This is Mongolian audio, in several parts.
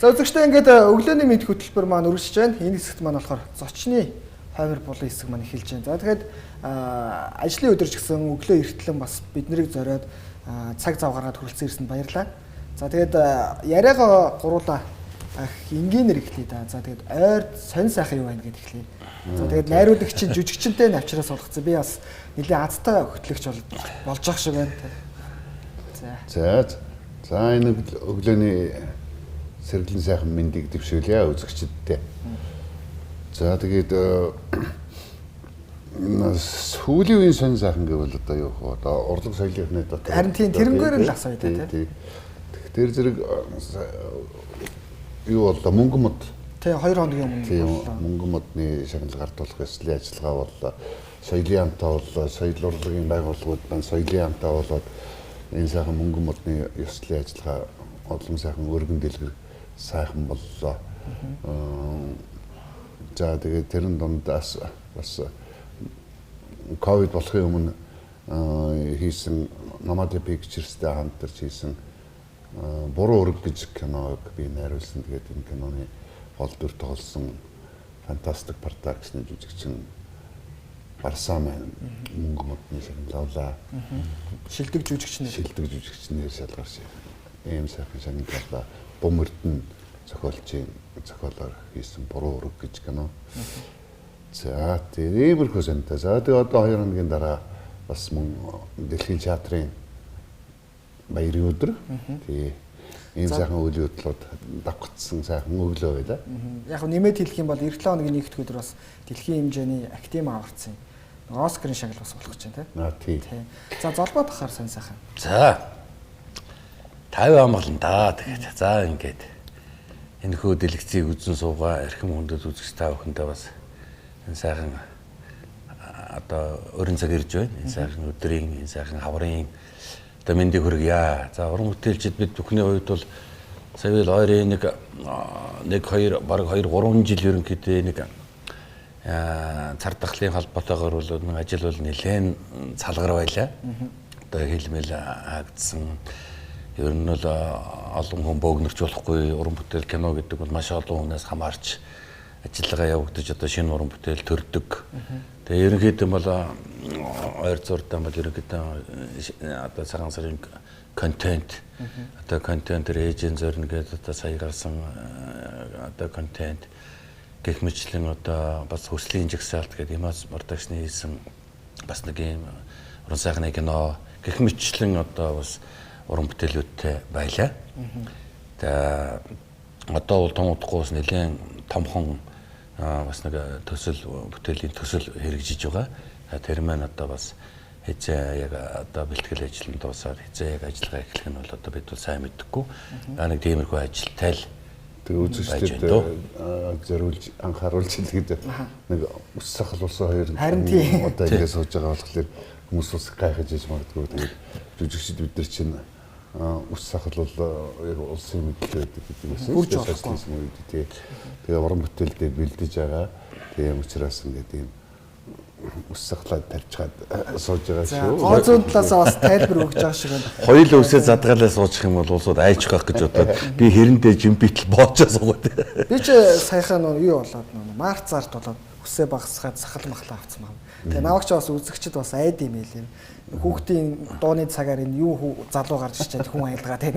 За үзэгчдээ, ингээд өглөөний мэд хөтөлбөр маань үргэлжлэж байна. Энэ хэсэгт маань болохоор зочны хоймор булан хэсэг маань эхэлж байна. За, тэгэхээр ажлын өдөр ч гэсэн өглөө эртлэн бас бид нарыг зориод цаг зав гаргаад хүрэлцэн ирсэнд баярлалаа. За, тэгээд яриагаа гуруулаа энгийнээр эхлэе да. За, тэгээд ойр сонь сайхан юу байна гэдээ эхлэе. За, тэгээд найруулагч чинь жүжигчэнтэй навчраас суулгацсан. Би бас нэлээд азтай хөтлөгч болж байгаа шиг байна. За. За. За, энэ өглөөний сэргэлэн сайхан мэндийг дэвшүүлье үзэгчддээ. За, тэгээд сүүлийн үеийн сонь сайхан гэвэл одоо юу вэ? Одоо урлаг соёлынхны дотор. Харин тийм, тэрнгээр л асууя да, тий. Тэр зэрэг юу боллоо, мөнгө мод. Тий, 2 хоногийн өмнө боллоо. Мөнгө модны шагнал гардуулах ёслолын ажиллагаа боллоо. Соёлын яамтай боллоо. Соёл урлагийн байгууллагууд маань соёлын яамтай болоод энэ сайхан мөнгө модны ёслолын ажиллагаа олон сайхан өргөн дэлгэр сайхан боллоо. За, тэгээд тэрэн дунд бас ковид болохын өмнө хийсэн Nomad Pictures-тэй хамтарч хийсэн Буруу өрг гэж киног би найруулсан. Тэгээд энэ киноны гол дүр тоглосон Fantastic Production-ы жүжигчин Барсаа маань мөнгө модны шагнал авлаа. Шилдэг жүжигчнэр. Шилдэг жүжигчнэр шалгарч ийм сайхан шагнал авлаа. Бум Эрдэнэ зохиолчийн зохиолоор хийсэн Буруу өрг гэж кино. За, тийм иймэрхүү сонтой. За, тэгээ одоо 2 хоногийн дараа бас мөн Дэлхийн театрын баярын өдөр. Тий. Ийм сайхан үйл явдлууд давхцсан сайхан өглөө байлаа. Яг нэмээд хэлэх юм бол эх 7 хоногийн нэгдэх өдөр бас дэлхийн хэмжээний академи аварцсан Оскарын шагнал бас болох гэж байна, тий. Тий. За, золбоо тахаар сонь сайхан. За. 50 амгалан да. Тэгээд за, ингээд энэхүү дэлгэцийг үзэн суугаа эрхэм хүндэт үзэгч та бүхэндээ бас энэ сайхан одоо өрн цаг ирж байна. Энэ сайхан өдрийн, энэ сайхан хаврын одоо мэндийг хүргье. За, уран бүтээлчид бид бүхний хувьд бол сая ойрын нэг 1 2 бараг 2 3 жил ерөнхийдөө нэг цар тахлын холбоотойгоор бол ажил бол нэлээд цалгар байлаа. Одоо хэлмэл хаагдсан. Ер нь бол олон хүн бөөгнөрч болохгүй, уран бүтээл кино гэдэг бол маш олон хүнээс хамаарч ажиллагаа явагдаж одоо шинэ уран бүтээл төрдөг. Тэгээ ерөнхийдөө бол ойр зурдаа бол ерөнхийдөө одоо цагаан сарын контент, одоо контент эйжен зорино гэдэг одоо сая гарсан одоо контент гэх мэтлэн одоо бас хүслийн жагсаалт гэдэг Имаз продакшны хийсэн бас нэг юм уран сайхны кино гэх мэтлэн одоо бас уран бүтээлүүдтэй байлаа. Тэгээ одоо бол том утгагүй бас нэлээд томхон бас нэг төсөл бүтээлийн төсөл хэрэгжиж байгаа. Тэр маань одоо бас хэзээ яг одоо бэлтгэл ажил нь дуусаад хэзээ яг ажиллагаа эхлэх нь бол одоо бид бол сайн мэдэхгүй. Нэг тиймэрхүү ажилтай л Тэгээ үзэгчдэд зориулж анхааруулж хэлэхэд нэг ус сахал улсын хоёр одоо ингэ сууж байгаа болохоор хүмүүс ус гайхаж иж магадгүй. Тэгээд жүжигчд бид нар чинь ус сахал бол яг улсын мэдлэг байдаг гэдэг юм шүү дээ. Социализм үед тий. Тэгээ уран бүтээлдээ бэлдэж байгаа. Тийм учраас ингээд ийм ус сахлаа тарьчгаад сууж байгаа шүү. Гоо зүүн талаас бас тайлбар өгч байгаа шиг байна. Хоёул өсөө задгаалаа суучих юм бол улсууд айчих байх гэж бодоод би хэрэндээ жимбитл боочоо суугаад. Би ч саяхан нөө юу болоод нөө март зарт болоод өсөө багасгаад сахал махлаа авцсан байна. Тэгээ навагч бас үзэгчд бас айд юм байлээ. Хүүхдийн дууны цагаар энэ юу залуу гарч ирчээд хүн аялгаа тийм.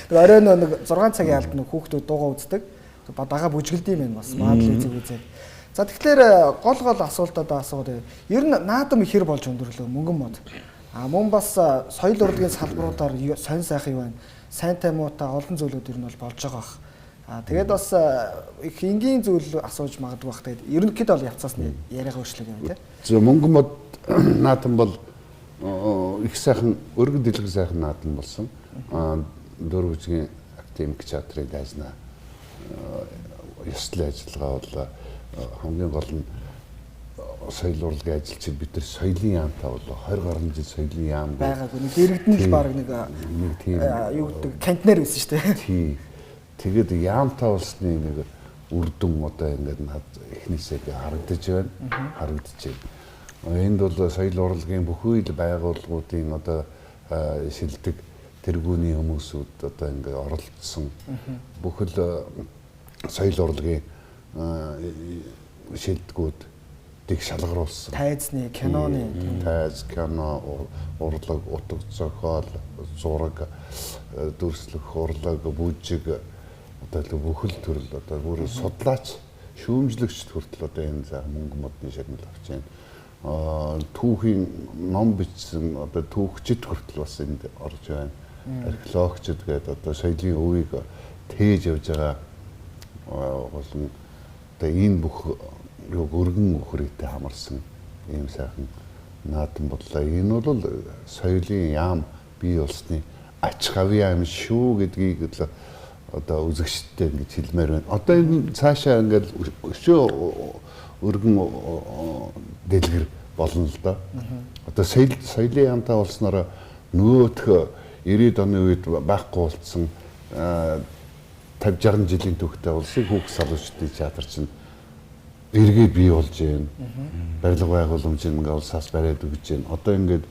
Тэгээ орой нөө нэг 6 цагийн алд нөө хүүхдүүд дуугаа үздэг. Дагаа бүжгэлд юм байна бас маадл үзэг үзээд. За, тэгэхээр гол гол асуултуудаа асууад. Ер нь наадам хэр болж өндөрлөө, мөнгөн мод? А мөн бас соёл урлагийн салбаруудаар сонь сайхан юу байна? Сайнтай муутай олон зүйлүүд ер нь бол болж байгаа бах. А тэгээд бас их энгийн зүйл асууж магадгүй бах. Тэгээд ерөнхийдөө бол явцаас нь яриагаа өөрчлөг юм тий. За, мөнгөн мод наадам бол их сайхан өргөн дэлгэр сайхан наадам болсон. Дөрвөжгийн академик театрын дайснаа ёслолын ажиллагаа бол хамгийн гол нь соёл урлагийн ажилчид бид нар соёлын яамтай болоо 20 гаруй жил соёлын яам байгаагүй. Нэг дэрэгдэн л баг нэг нэг тийм юу гэдэг кантинер байсан шүү дээ. Тий. Тэгээд яамтай болсны нэг үр дүн одоо ингээд над эхнээсээ харагдаж байна. Харагдаж байна. Энд бол соёл урлагийн бүхий л байгууллагуудын одоо шилдэг тэргүүний хүмүүсүүд одоо ингээд оролцсон бүхэл соёл урлагийн шилдэгүүд дэг шалгаруулсан. Тайзны, киноны тайз, кино, урлаг, утга зохиол, зураг, дүрслэх урлаг, бүжиг одоо бүхэл төрөл одоо бүр судлаач, шүүмжлэгчд хүртэл одоо энэ за мөнгө модны шагнал авч байна. Түүхийн ном бичсэн одоо түүхчид хүртэл бас энд орж байна. Археологчид гэдэг одоо соёлын өвийг тээж явж байгаа болон одоо энэ бүх юг өргөн үхрийтэй хамарсан ийм сайхан наадам боллоо. Энэ бол соёлын яам бий болсны ач гавьяа юм шүү гэдгийг л одоо үзэгчдтэй ингэж хэлмээр байна. Одоо энэ цаашаа ингээд өшөө өргөн дэлгэр болно л доо. Одоо соёлын яамтай болсноор нөгөөх 90-ад оны үед байхгүй болсон 50 60 жилийн түүхтэй улсын хүүхд залуучдын театр чинь эргээд бий болж байна. Барилга байгууламж ингээ улсаас бариад өгч байна. Одоо ингээд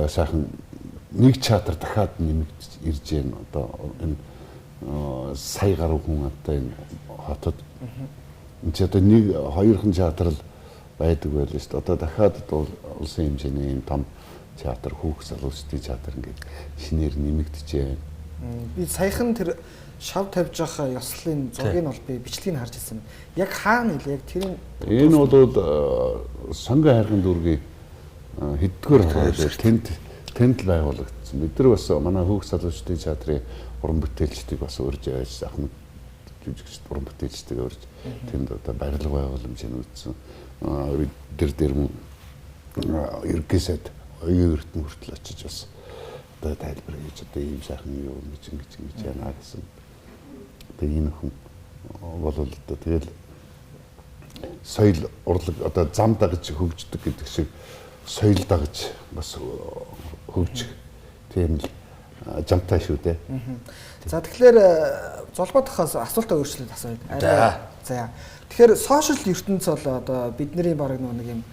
сайхан нэг театр дахиад нэмэгдэж ирж байна. Одоо энэ сая гаруй хүн одоо энэ хотод энэ ч одоо нэг хоёрхан театр л байдаг байлаа шүү дээ. Одоо дахиад улсын хэмжээний ийм том театр, хүүхд залуучдын театр ингээд шинээр нэмэгдэж байна. Би саяхан тэр шав тавьж байгаа ёслолын зургийг бол би бичлэгийг харж ирсэн. Яг хаана нэлээ яг тэрийн энэ бол Сонгон хайрган дүүргийн хэддүгээр хавьд тэнд л байгуулагдсан. Бид нар бас манай хүүхд залуучдын театрын уран бүтээлчдийг бас урьж явж ахмад жүжигчд уран бүтээлчдийг урьж тэнд одоо барилга байгууламжийг үзсэн. Тэр мөн ерөнхий сайд оюун эрдэнэ хүртэл очиж бас одоо тайлбар хийж одоо ийм сайхан юу ингэж ингэж ингэж яана гэсэн. Тэгээ энэ хүн бол одоо тэгэл соёл урлаг одоо зам дагаж хөгждөг гэдэг шиг соёл дагаж бас хөгжих тийм л жамтай шүү дээ. За тэгэхээр золбоодохоос асуултаа өөрчлөлт асууя. Арай за. Тэгэхээр сошиал ертөнц бол одоо бидний бараг нэг юм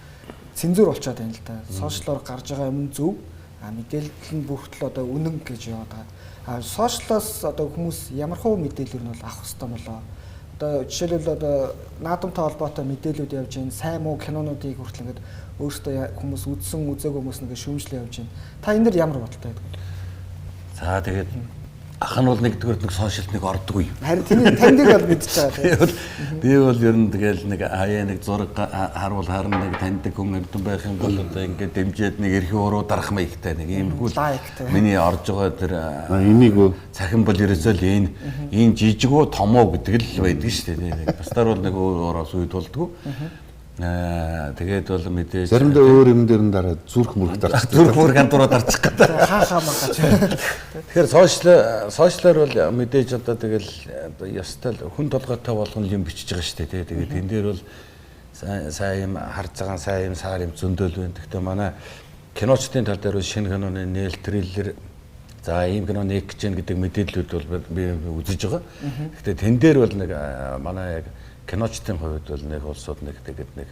цензуур болчиход байна л да. Сошиалоор гарч байгаа юм зөв. А мэдээлэл нь бүртэл одоо үнэн гэж яваад байгаа. А сошиалоос одоо хүмүүс ямар хуу мэдээлэл нь бол авах хэрэгтэй болоо. Одоо жишээлбэл одоо наадамтай холбоотой мэдээлүүд явж байна. Сайн муу кинонуудыг хүртэл ингээд өөрсдөө хүмүүс үзсэн үзээгүй хүмүүс ингээд шүүмжлээ явж байна. Та энэ дэр ямар бодолтой байдаг вэ? За тэгээд ах нь бол нэгдүгээр нэг сошиалд нэг ордоггүй. Харин тэний танд бол мэдчихэж байгаа. Би бол ер нь тэгэл нэг хаяа нэг зураг харуул харна нэг таньдаг хүн эрдэм байх юм бол одоо ингээд дэмжиэд нэг эрхийн уруу дарах маягтай нэг иймэрхүү лайктай. Миний орж байгаа тэр энийг цахим бол ерөөсөө л энэ жижиг үү том уу гэдэг л байдаг шүү дээ. Бусдаар бол нэг өөр ороос үе тулдгүй. Тэгээд бол мэдээж заримдаа өөр юм дээр нь дараа зүрх мөрөх дарчих. Зүрх мөрөх андуураа дарчих гэдэг. Хаа хаа махаж. Тэгэхээр сошиалар бол мэдээж одоо тэгэл одоо ёстой хүн толгойтой болгон юм бичиж байгаа шүү дээ. Тэгээд энэ дээр бол сайн юм харж байгаа сайн юм саар юм зөндөөл байна. Гэхдээ манай киночдын тал дээр шинэ киноны нээл трейлер за ийм кино нэг гэж гэдэг мэдээллүүд бол би үзэж байгаа. Гэхдээ тэн дээр бол нэг манай яг киночдын хувьд бол нэг улсууд нэг тэгээд нэг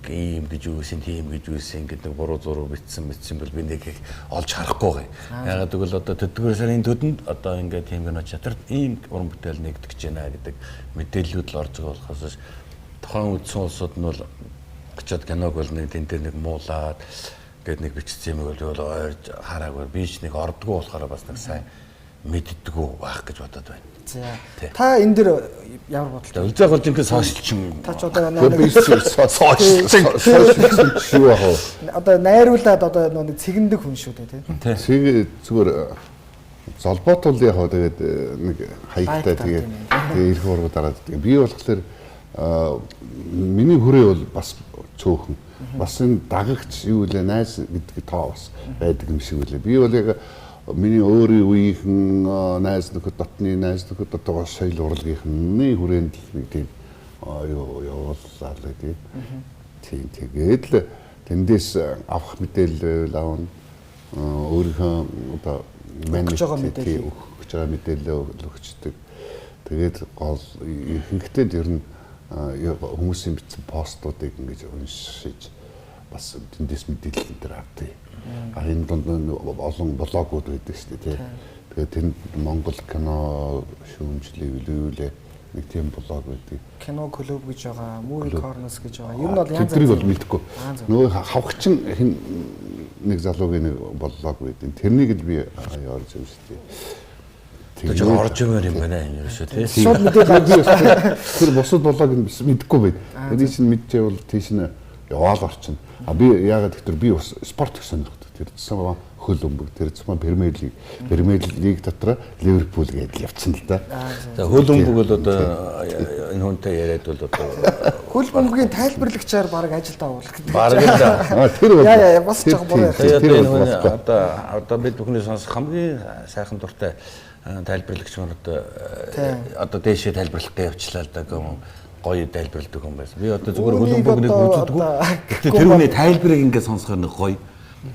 ийм гэж үүсэн, тийм гэж үүсэн гэдэг нэг буруу зуруу бичсэн бол би нэг их олж харахгүй байгаа. Ягаад гэвэл одоо тэдгээр сарын төдөнд одоо ингээд тийм кино театрт ийм уран бүтээл нэгдэж байна гэдэг мэдээллүүд л орж байгаа болохоос тухайн үдсэн улсууд нь бол очиод киног бол нэг тэн дээр нэг муулаад ингээд нэг бичсэн юм бол ойрж хараагүй би ч нэг ордгоо болохоор бас нэг сайн мэддэггүй байх гэж бодод байна. За. Та энэ дэр ямар бодолтой? Үлзээ бол жинхэнэ сошиалчин. Та ч одоо нэг сошиалчин шүү яах вэ? Одоо найруулад одоо нэг цэгэндэг хүн шүү дээ, тийм. Цэг зүгээр золбоот бол яг тэгээд нэг хаягтай тэгээд эрх уруу дараад. Би болохоор миний хүрээ бол бас цөөхөн. Бас энэ дагагч юу лээ найз гэдэг тоо бас байдаг юм шиг үлээ. Би бол яг миний өөрийн үеийнхэн найз нөхөд дотны найз нөхөд одоо соёл урлагийнхны хүрээнд л нэг тийм юу явууллаа л гэдэг. Тийм тэгээд л тэндээс авах мэдээлэл байвал авна. Өөрийнхөө одоо өгч байгаа мэдээлэл өгч байгаа мэдээлэл өгчдөг. Тэгээд гол ихэнхдээ ер нь хүмүүсийн бичсэн постуудыг ингэж уншиж бас тэндээс мэдээлэл энэ төр авдаг. А энэ дунд олон блогууд байдаг шүү дээ, тий. Тэгээд тэнд Монгол кино шүүмжлээ үлээ нэг тийм блог байдаг. Кино клуб гэж байгаа, Movie Corners гэж байгаа. Ер нь бол янз янз. Тэрийг бол мэдэхгүй. Нөгөө хавхчин хэн нэг залуугийн нэг блог байдаг. Тэрнийг л би орж үзсэн. Тэр жоо орж юмэр юм байна энэ ерөөсөө тий. Шууд мэдээ тэр бусад блог нь мэдэхгүй байд. Тэрийг чинь мэдчихвэл тийш нь яваал орчин. А би яагаад гэвэл би бас спорт их сонирхдаг. Тэр тусам хөл бөмбөг, тэр тусам Премьер лиг, Премьер лиг дотор Ливерпул гэдэл явчихсан л да. За хөл бөмбөг бол одоо энэ хүнтэй яриад бол одоо хөл бөмбөгийн тайлбарлагчаар баг ажилд авах гэдэг. Бараг л да. Тэр бол яа бас жоохон буруу ярьсан. Тэр энэ хүн одоо бид бүхний сонсох хамгийн сайхан дуртай тайлбарлагч маань одоо дээшээ тайлбарлах гэж явчлаа л да гоё тайлбарладаг хүн байсан. Би одоо зүгээр хөл бөмбөг нэг үздэг. Гэхдээ тэр хүний тайлбарыг ингээд сонсохоор нэг гоё.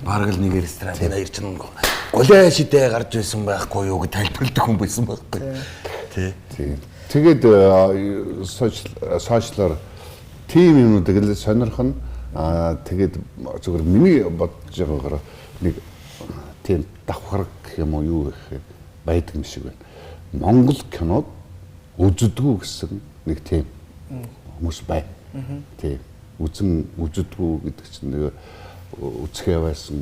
Бараг л нэг рестораны хоёр чинь голой шидэ гарч байсан байхгүй юу гэж тайлбарладаг хүн байсан байхгүй. Тий. Тэгээд сошиалар тийм юмнуудыг л сонирхно. Аа тэгээд зүгээр миний бодож байгаагаар нэг тийм давхарг юм уу юу гэх байдаг юм шиг байна. Монгол кинод үздэггүй гэсэн нэг тийм хүмүүс байна. Тийм. Үзэн үздэггүй гэдэг чинь нэг үзэхээ байсан.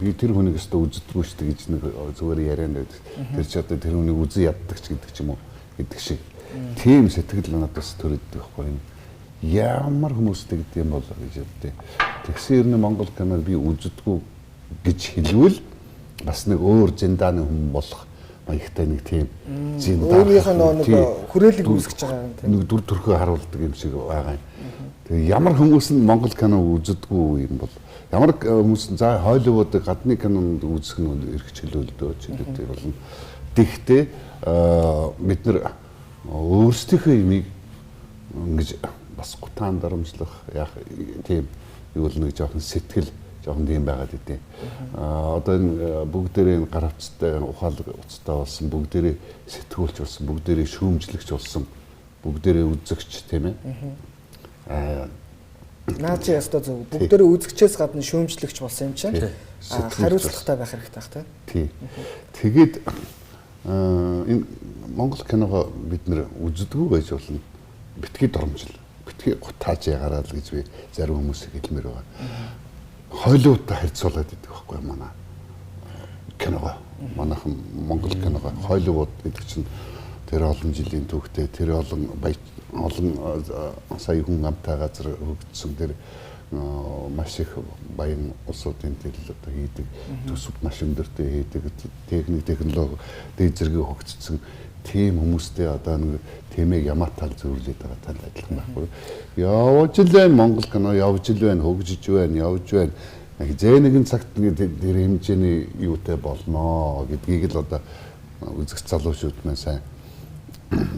Би тэр хүнийг өстө үздэггүй шүү дээ гэж нэг зүгээр ярианд байдаг. Тэр чи одоо тэр хүнийг үзэн яддаг ч гэдэг ч юм уу гэдэг шиг. Тийм сэтгэл надад бас төрөддөг байхгүй юм. Ямар хүмүүс тэгдэг юм бол гэж боддیں۔ Тэгсэн ер нь Монгол киног би үздэггүй гэж хэлвэл бас нэг өөр зиндааны хүн болох маягтай нэг тийм зиндаа. Өөрийнх нь нэг хүрээлэг үүсгэж байгаа юм тийм. Нэг дүр төрхөө харуулдаг юм шиг байгаа юм. Тэгээ ямар хүмүүс нь Монгол кино үздэггүй юм бол ямар хүмүүс нь за Холливуд гадны кинонд үзэх нь эрх чөлөөлдөө чөлөөтэй болно. Тэгвэл бид нар өөрсдийнхөө имийг ингэж бас гутаан дарамжлах яах тийм юу л нэг жоохон сэтгэл жоохон тийм байгаад идэв. Одоо энэ бүгдээрээ энэ гар утастай ухаалаг утастай болсон, бүгдээрээ сэтгүүлч болсон, бүгдээрээ шүүмжлэгч болсон, бүгдээрээ үзэгч тийм ээ. Наа чи ястаа зөв. Бүгдээрээ үзэгчээс гадна шүүмжлэгч болсон юм чинь. Хариуцлагатай байх хэрэгтэй байх тийм. Тий. Тэгээд энэ Монгол киногоо бид нэр үздэггүй байж болно. Битгий дормжл, битгий гутааж ягараа л гэж би зарим хүмүүсийг хэлмээр байгаа. Холливуудтай харьцуулаад идэх байхгүй манай киногоо. Манайхан Монгол киногоо Холливуд гэдэг чинь тэр олон жилийн түүхтэй, тэр олон сая хүн амтай газар хөгжсөн, тэр маш их баян улсуудын тэр одоо хийдэг, төсөв маш өндөртэй хийдэг, техник, технологи дээд зэргийн хөгжсөн тийм хүмүүстэй одоо нэг тэмээг ямаатал зөвлөд байгаа тал адилхан байхгүй. Явж л байна Монгол кино, явж л байна, хөгжиж байна, явж байна. Хизээ нэгэн цагт тэр хэмжээний юутай болноо гэдгийг л одоо үзэгч залуучууд маань сайн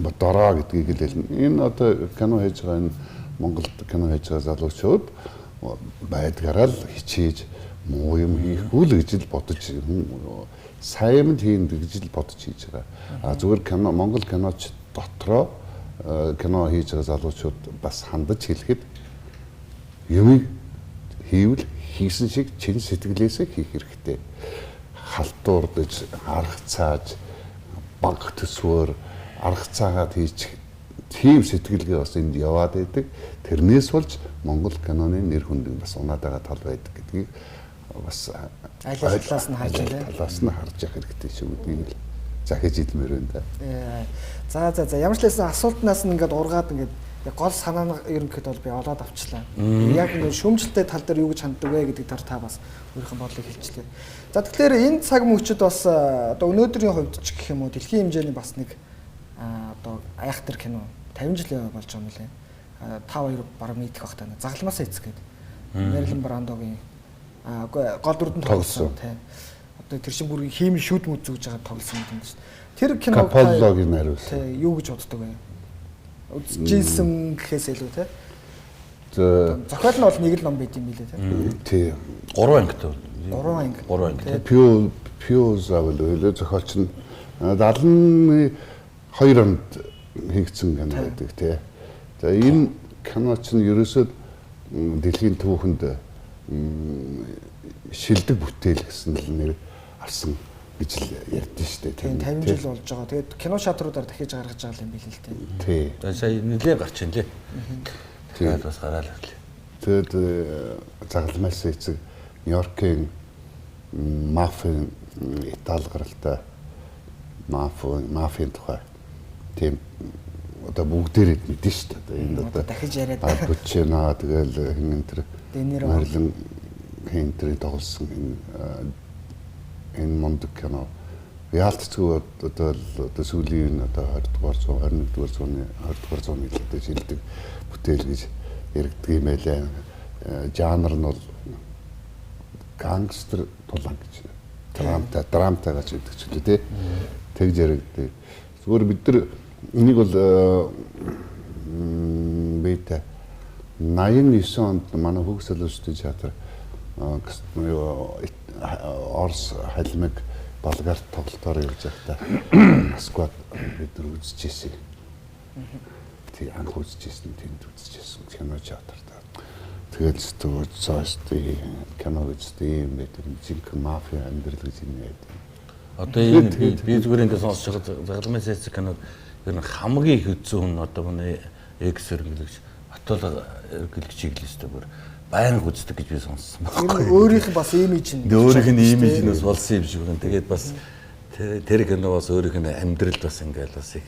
бодороо гэдгийг л хэлнэ. Энэ одоо кино хийж байгаа энэ Монголд кино хийж байгаа залуучууд байдгаараа л хичээж муу юм хийхгүй л гэж л бодож сайн юм хийн гэж л бодож хийж байгаа. А зүгээр кино Монгол киноч дотроо кино хийж байгаа залуучууд бас хандаж хэлэхэд юмыг хийвэл хийсэн шиг чин сэтгэлээсээ хийх хэрэгтэй. Халтуурдаж, арга цааж, баг төсвөр арга цаагаад хийчих тийм сэтгэлгээ бас энд яваад байдаг. Тэрнээс болж Монгол киноны нэр хүнд бас унаад байгаа тал байдаг гэдгийг бас аль талаас нь харж байна. Талаас нь харж явах хэрэгтэй шүү гэдгийг л захиж хэлмээр байна да. За за за ямар ч лсэн асуултнаас нь ингээд ургаад ингээд гол санаа нь ерөнхийдөө бол би олоод авчлаа. Яг ингээд шүүмжлэлтэй тал дээр юу гэж ханддаг вэ гэдэг төр та бас өөрийнхөө бодлыг хэлчихлээ. За тэгэхээр энэ цаг мөчид бас одоо өнөөдрийн хувьд ч гэх юм уу дэлхийн хэмжээний бас нэг одоо айхтар кино 50 жил болж байгаа юм лээ. Та хоёр бараг мэдэх бах таа. Загалмаасаа эцэг гэдэг. Мерлин Брандогийн гол дүрдэн тоглосон тийм. Одоо тэр шин бүрийн хийм шүд мүд зүгж байгаа тоглосон юм байна шүү дээ. Тэр киног Капологийн хариулсан. Тийм, юу гэж боддог вэ? Үзчихсэн гэхээс илүү тийм. Зохиол нь бол нэг л ном байд юм билээ тийм. Тийм. 3 ангитай. 3 анги. 3 анги. Пио Пиоза бол зохиолч нь 72 онд хийгдсэн кино байдаг тий. За энэ кино чинь ерөөсөө дэлхийн түүхэнд шилдэг бүтээл гэсэн л нэр авсан гэж л ярьдэн шүү дээ. Тийм 50 жил болж байгаа. Тэгээд кино шатруудаар дахиж гаргаж байгаа юм билээ л дээ. Тий. Сая нэлээ гарч ин лээ. Тэгээд бас гараал ирлээ. Тэгээд загалмайс эцэг Нью-Йоркийн мафийн Итали гаралтай мафийн тухай тийм одоо бүгдээрээ мэдэн шүү дээ. Одоо энд одоо дахиж яриад Ал Пачино тэгэл хин энэ төр Марлон хин тэрийг тоглосон энэ мундаг кино. Яалтцгүй одоо сүүлийн одоо 20 дугаар зуун, 21 дугаар зууны 20 дугаар зууны л одоо шилдэг бүтээл гэж яригддаг юм байлаа. Жанр нь бол гангстер тулаан гэж. Драмтай гэж хэлдэг ч үлээ тий. Тэгж яригддаг. Зүгээр бид нар энийг бол бид 89 онд манай Хөгс солиучдын театр Орос халимаг Болгарт тоглолтоор явж байхдаа Москвад бид нар үзчихсэн. Тэг анх үзчихсэн, тэнд үзчихсэн кино театрт. Тэгэл зүгээс кино үздэг юм байдаг. Жинхэнэ мафия амьдрал гэж юм байдаг. Одоо энэ би зүгээр ингэ сонсож байгаа загалмай цэцэг киног ер нь хамгийн их үзсэн хүн одоо манай экс өргөлөгч Батулга өргөлөгчийг л өстой бүр байнга үздэг гэж би сонссон байхгүй. Өөрийнх нь бас имиж нь. Өөрийнх нь имиж нь бас болсон юм шиг байна. Тэгээд бас тэр кино бас өөрийнх нь амьдрал бас ингээл бас их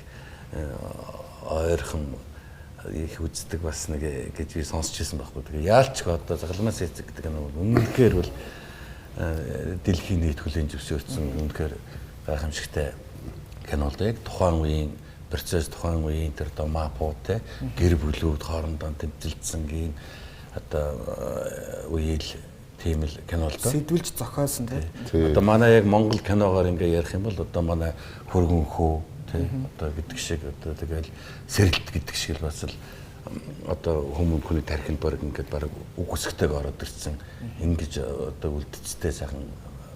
ойрхон их үздэг бас нэг гэж би сонсч ирсэн байхгүй. Тэгээ яалч одоо загалмай цэцэг гэдэг кино бол үнэхээр бол дэлхийн нийт хүлээн зөвшөөрсөн үнэхээр гайхамшигтай кино л да. Яг тухайн үеийн процесс, тухайн үеийн тэр одоо мапууд те гэр бүлүүд хоорондоо тэмцэлдсэн ийм одоо үеэл тийм л кино л да. Сэдвэлж зохиосон те. Одоо манай яг Монгол киногоор ингээ ярих юм бол одоо манай хөргөн хөө те одоо гэдэг шиг одоо тэгэл сэрэлт гэдэг шиг л бас л одоо хүмүүн хүний тархинд баг ингээд баг үгүйсгтэйг ороод ирсэн ингэж одоо үлдцтэй сайхан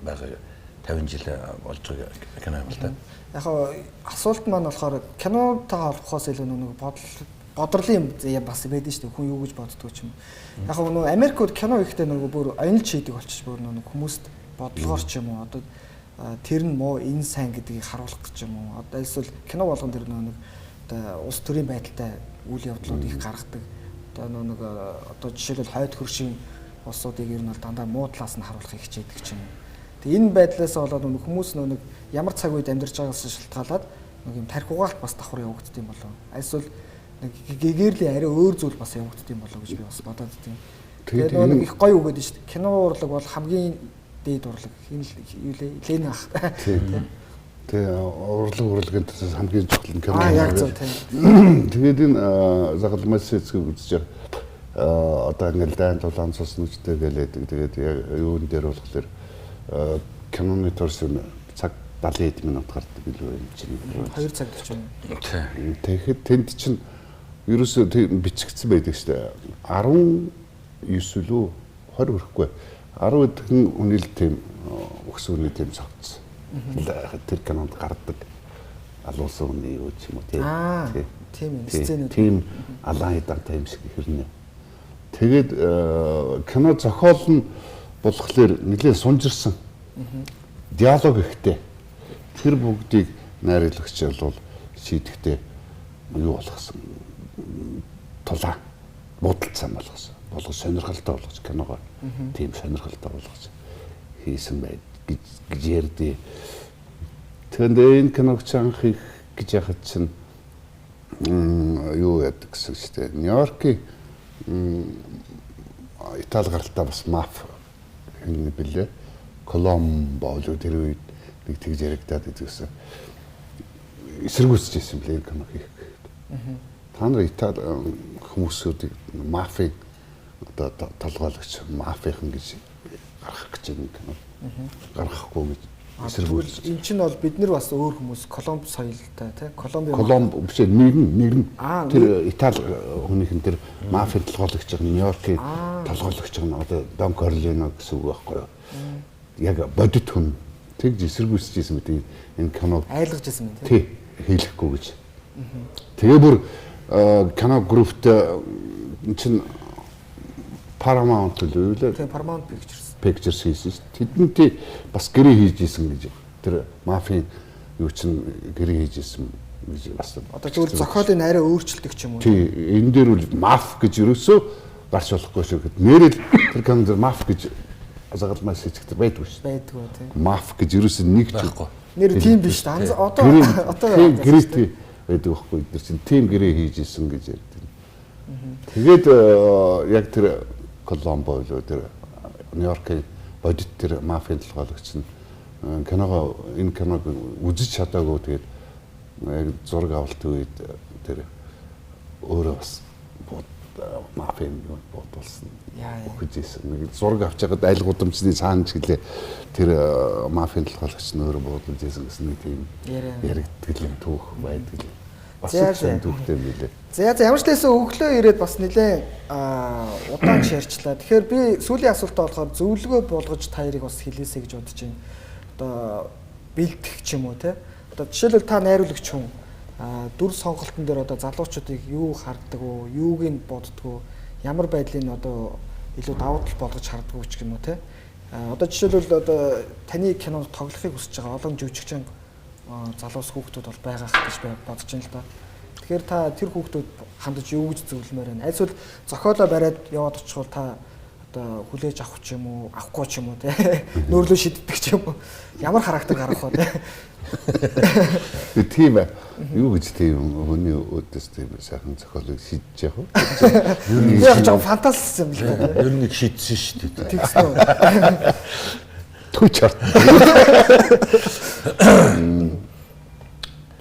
байгаа 50 жил болж байгаа кино юм л да. Яг асуулт маань болохоор кинотойгоо холбохоос илүү нэг бодрлын юм бас байдаг шүү дээ. Хүн юу гэж боддгоо ч юм. Яг нөгөө Америкууд кино хийхдээ нөгөө бүр онилж хийдэг болчих бүр нөгөө хүмүүст бодлогоор ч юм уу одоо тэр нь муу энэ сайн гэдгийг харуулах гэж юм уу. Одоо эсвэл кино болгон тэр нөгөө нэг одоо улс төрийн байдалтай үйл явдлууд их гаргадаг. Одоо нөгөө нэг одоо жишээлбэл хойд хөршийн улсуудыг ер нь бол дандаа муу талаас нь харуулахыг хичээдэг ч юм уу. Тэгээ энэ байдлаас болоод нөгөө хүмүүс нөгөө нэг ямар цаг үед амьдарч байгаагаас шалтгаалаад нэг юм тарих угаалт бас давхар явагддаг юм болов. Эсвэл нэг гэгэрлийн арай өөр зүйл бас явагддаг юм болов гэж би бас бодоод тийм. Тэгээд нөгөө нэг их гоё үг гэдэг шүү дээ. Кино урлаг бол хамгийн дээд урлаг. Энэ юу лээ? Лен ах. Тийм. Тэгээ урлагийн төсөөс хамгийн чухал нь кино. Аа яг зөв тийм. Тэгээд энэ загалмай цэцгийг үзэж одоо ингээл дайн тулаан цус нүчтэй гэлээдэг. Тэгээд юун дээр болохоор киноны төрс юм цаг 70 минут гардаг билүү юм чинь. 2 цаг 40 минут. Тэгэхэд тэнд чинь ерөөсөө бичигдсэн байдаг шүү дээ. 19 лүү 20 хүрэхгүй. 10 хэдэн хүний л тийм өгсөн хүний тийм цогцсон. Тэр кинонд гардаг алуулсан хүний юу ч юм уу тийм. Тийм юм сценүүд. Тийм алаан хидантай юм шиг хэрнээ. Тэгээд кино зохиол нь болохоор нэлээд сунжирсан. Диалог ихтэй. Тэр бүгдийг найруулагч бол шийдэхдээ юу болгосон? Тулаан будалцсан болгосон. Болгож сонирхолтой болгож киногоо тийм сонирхолтой болгож хийсэн байд гэж ярьдээ. Тэнд энэ киног ч анх их гэж яхад чинь юу яадаг гэсэн шүү дээ. Нью-Йоркийн Итали гаралтай бас маф хин бэлээ. Коломбо л тэр үед нэг тэгж яригадаад идэгсэн. Эсэргүүцэж байсан блэ энэ кино хийх гээд. Та нар Итали хүмүүсүүдийг мафийг одоо толгойлогч мафийнхан гэж гаргах гэж юм кино. Гаргахгүй гэж эсэргүүцэж. Энэ чинь бол бид нар бас өөр хүмүүс Колумб соёлтой тий Колумб Колумб биш нэг нь тэр Итали хүнийх нь тэр мафийн толгойлогч Нью-Йоркийн толгойлогч нь одоо Дон Корлеоне гэсэн үг байхгүй юу? Яг бодит хүн тэгж эсэргүүцэж байсан мэт энэ киног айлгаж байсан юм тий хийлэхгүй гэж. Тэгээ бүр кино группт чинь Paramount л юу лээ? Тийм, Paramount Pictures. Pictures хийсэн шүү. Тэдэнтэй бас гэрээ хийж исэн гэж. Тэр мафийн юу чинь гэрээ хийж исэн гэж бас. Одоо зүгээр зохиолын арай өөрчилдөг ч юм уу. Тий, энэ дээр бол маф гэж ерөөсөө гарч болохгүй шүү гэд. Нэрэл тэр кинон дээр маф гэж загалмай сэцэгтэр байдгүй шүү. Байдгүй тий. Маф гэж ерөөсөө нэг ч байхгүй. Нэр тийм биш дээ. Одоо одоо тийм гэрээтэй байдаг байхгүй. Тэр чинь тийм гэрээ хийж исэн гэж ярьдаг. Тэгээд яг тэр Коломбо билүү тэр Нью-Йоркийн бодит тэр мафийн толгойлогч нь киногоо энэ киног үзэж чадаагүй тэгээд яг зураг авалтын үед тэр өөрөө бас мафийн юм бодулсан. Өгөж исэн. Нэг зураг авч байгаад аль гудамжны цаана ч гэлээ тэр мафийн толгойлогч нь өөрөө буудулж исэн гэсэн нэг тийм яригддаг юм түүх байдаг л. Бас их түүхтэй юм билээ. За ямар ч лээсэн өглөө ирээд бас нэлээд удаан шаарчлаа. Тэгэхээр би сүүлийн асуултаа болохоор зөвлөгөө болгож та хоёрыг бас хэлээсэй гэж бодож байна. Одоо бэлтгэх ч юм уу те. Одоо жишээлбэл та найруулагч хүн дүр сонголтон дээр одоо залуучуудыг юу харддаг уу, юуг нь боддог уу, ямар байдлыг одоо илүү давуу тал болгож харддаг уу ч юм уу те. Одоо жишээлбэл одоо таны кинонд тоглохыг хүсэж байгаа олон жүжигчин залуус хүүхдүүд бол байгаах гэж бодож байна л да. Тэгэхээр та тэр хүүхдүүд хандаж юу гэж зөвлөмөр байна? Альсвал зохиолоо бариад яваад очихвол та одоо хүлээж авах ч юм уу, авахгүй ч юм уу те. Нөөрлөө шиддэг ч юм уу. Ямар характер гаргах вэ те? Би тийм юу гэж тийм хүний өөдөөс тийм сайхан зохиолыг шидэж явах уу? Ер нь яг жоо фантаст юм л да. Ер нь шидсэн шүү дээ. Тэгсэн үү? Түч арт.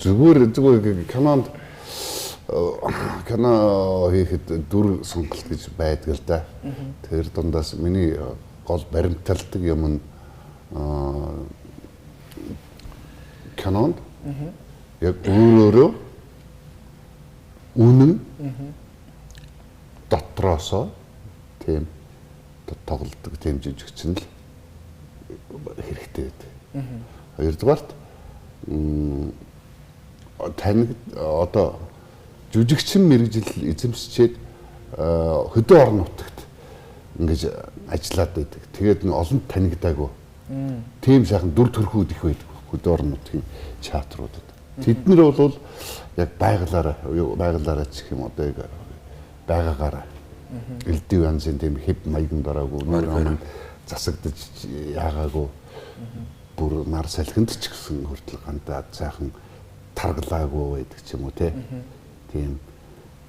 Зүгээр кинонд кино хийхэд дүр сонголт гэж байдаг л да. Тэр дундаас миний гол баримталдаг юм нь кинонд яг өөрөөрөө үнэн дотроосоо тийм тоглодог тийм жүжигчин л хэрэгтэй байдаг. Хоёрдугаарт тань одоо жүжигчин мэргэжил эзэмшчээд хөдөө орон нутагт ингэж ажиллаад байдаг. Тэгээд олонд танигдаагүй. Тийм сайхан дүр төрхүүд их байдаг хөдөө орон нутгийн театруудад. Тэд нар бол яг байгалаараа ч гэх юм одоо яг байгаагаараа элдв янзын тийм хэв маяганд ороогүй, нүүр ам засагдаж яагаагүй бүр нар салхинд ч гэсэн хүртэл гандаад сайхан таргалаагүй байдаг ч юм уу те.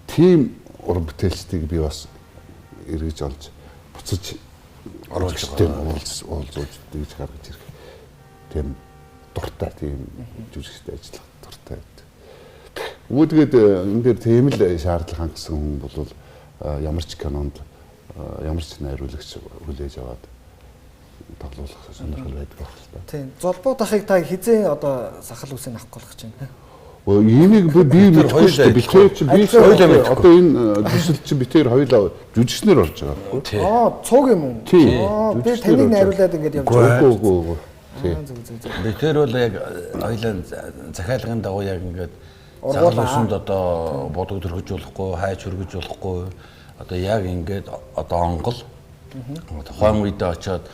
Тийм уран бүтээлчдийг би бас эргэж олж буцаж оруулж уулзуулж тэгж гаргаж ирэх тийм дуртай тийм жүжигчтэй ажиллах дуртай байдаг. Үүдгээд энэ дээр тийм л шаардлага хангасан хүн бол ямар ч кинонд ямар ч найруулагч хүлээж аваад тоглуулах сонирхол байдаг байх л та. Тийм. Золбоо дахыг та хизээ одоо сахал үсийг авах гэж байна. Энийг би мэдэхгүй шүү дээ. Битээр чи би одоо энэ төсөл чи битээр хоёулаа жүжигчнэр орж байгаа байхгүй. Аа, цуг юм уу? Аа, би таныг найруулад ингээд явж байгаа. Үгүй. Битээр бол яг хоёулаа захиалгын дагуу яг ингээд сахал үсэнд одоо бодог төрхөж болохгүй, хайж хөргөж болохгүй. Одоо яг ингээд одоо онгол тухайн үедээ очиод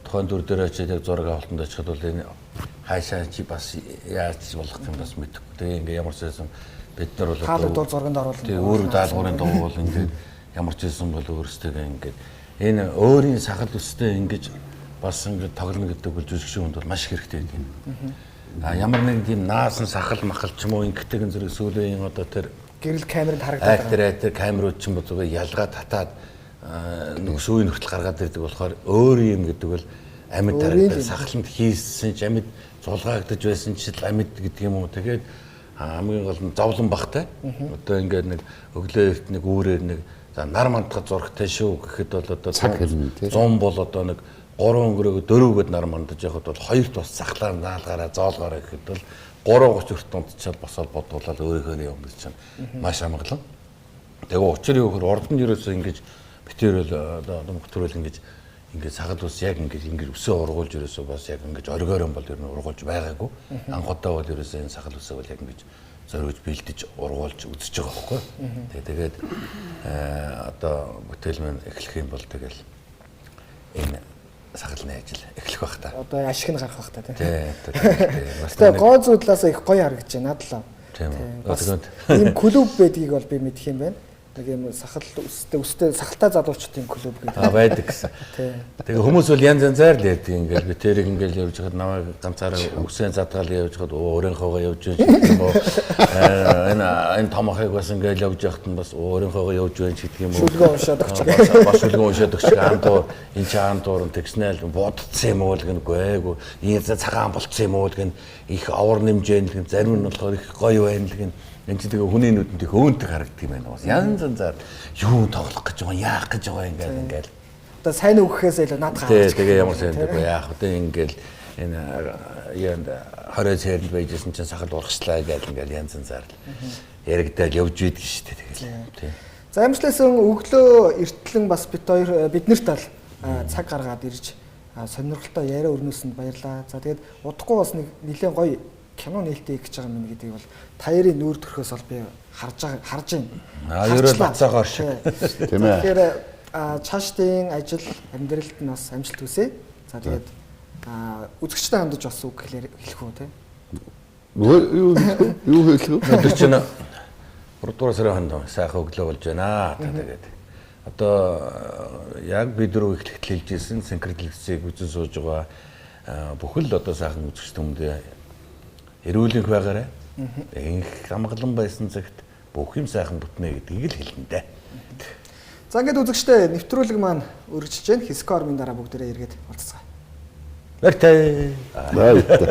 тухайн дүр дээр очиод яг зураг авалтанд очиход бол энэ хайшаа чи бас яаж болох юм бас мэдэхгүй. Тэгээ ингээ ямар ч байсан бид нар бол хаалгадуул зурганд оруулна. Тэгээ өөрөг даалгаврын дагуу бол ингээд ямар ч байсан бол өөрсдөө ингээд энэ өөрийн сахал өстэй ингэж бас ингээд тоглоно гэдэг бол жүжигчин хүнд бол маш хэрэгтэй байдаг юм. А ямар нэгэн тийм наасан сахал махал ч юм уу ингэдэг зэрэг сүүлийн одоо тэр гэрэл камеранд харагдаад байгаа. Тэр камерууд ч юм уу зүгээр ялгаа татаад нөгөө сүүлийн хүртэл гаргаад ирдэг болохоор өөр юм гэдэг бол амьд харагдаад сахаланд хийсэн ч амьд зулгаагдаж байсан ч амьд гэдэг юм уу. Тэгээд хамгийн гол нь зовлон багтай. Одоо ингээд нэг өглөө эрт нэг үүрээр нэг за нар мандахад зурагтай шүү гэхэд бол одоо 100 бол одоо нэг 3 өнгөрөөгөө 4 гээд нар мандаж явахад бол хоёрт бас сахлаар наалгаараа зоолгоорой гэхэд бол 3:30 өрт унтчаал босоод бодуулаад өөрийнхөө юм гэж чинь маш амгалан. Тэгээ учир юу гэхээр урд нь ерөөсөө ингэж битэрэл одоо мөхтөрөл ингэж ингээд сахал ус яг ингээд өсөө ургуулж ерөөсөө бас яг ингэж оргиорон бол ер нь ургуулж байгаагүй. Анх удаа бол ерөөсөө энэ сахал усыг бол яг ингэж зориуж бэлдэж ургуулж үзэж байгаа байхгүй. Тэгээд одоо бүтээл маань эхлэх юм бол тэгэл энэ сахалны ажил эхлэх бах та. Одоо ашиг нь гарах бах та тий. Тий. Тэгээ гоо зүүдлээс их гоё харагдаж байна надад л. Тийм. Ийм клуб байдгийг бол би мэдх юм байна. Нэг юм сахал өстэй сахалтай залуучдын клуб гэдэг. Аа байдаг гэсэн. Тэгээ хүмүүс бол янз янзаар л ярьдаг ингээл би тэрийг ингээл явж хахад намайг ганцаараа үсээ задгаал явж хахад өөрийнхөөгөө явж байна гэдэг юм уу. Энэ том ахыг бас ингээл явж явахад нь бас өөрийнхөөгөө явж байна гэдэг юм уу. Шүлгөө уншаад өгч. Бас шүлгөө уншаад өгч аан дуур энэ чи аан дуур тэгснээл бодцсон юм уу гэнэ гээгүй. Энэ цагаан болцсон юм уу гэнэ их овор нэмжээн гэнэ зарим нь болохоор их гоё байна л гэнэ. Энд чи тэгээ хүний нүдэнд их өөнтөг харагддаг юм байна. Бас янз янзаар юу тоглох гэж байгаа, яах гэж байгаа ингээл. Одоо сайн өгөхөөс илүү над гарч. Тэгээ ямар сайн гэдэг яах вэ ингээл энэ яанд 20 цайранд байжсэн чинь сахал урагшлаа гээл ингээл янз янзаар л яригдал явж идэг шүү дээ тэгэл. Тий. За ямарчлээсэн өглөө эртлэн бас бит хоёр биднэрт ал цаг гаргаад ирж сонирхолтой яриа өрнөөсөнд баярлаа. За тэгээд удахгүй бас нэг нэлээд гоё кино нээлттэй гэж байгаа юм гэдгийг бол таярын нүүр төрхөөс бол би харж байна. Аа ерөөл бацаагаар шиг. Тийм ээ. Тэгэхээр цаашдын ажил амьдралд нь бас амжилт хүсье. За тэгээд үзэгчтэй хандаж бас үг хэлэх үү те? Юу хэлэх вэ? Өдөр чинь 3 дугаар сарын 20-нд сайхан өглөө болж байна. Тэгээд одоо яг бид рүү эхлэхэд хэлжсэн синкроликсийг үзэн сууж байгаа бүхэл одоо сайхан үзэгч түмдээ эрүүлэнх байгаарай. Инх амгалан байсан цагт бүх юм сайхан бүтнэ гэдгийг л хэлнэ дээ. За ингээд үзэгчдээ нэвтрүүлэг маань үргэлжилж байна. Хискормын дараа бүгдээрээ эргээд уулзцгаая. Баяртай. Баяртай.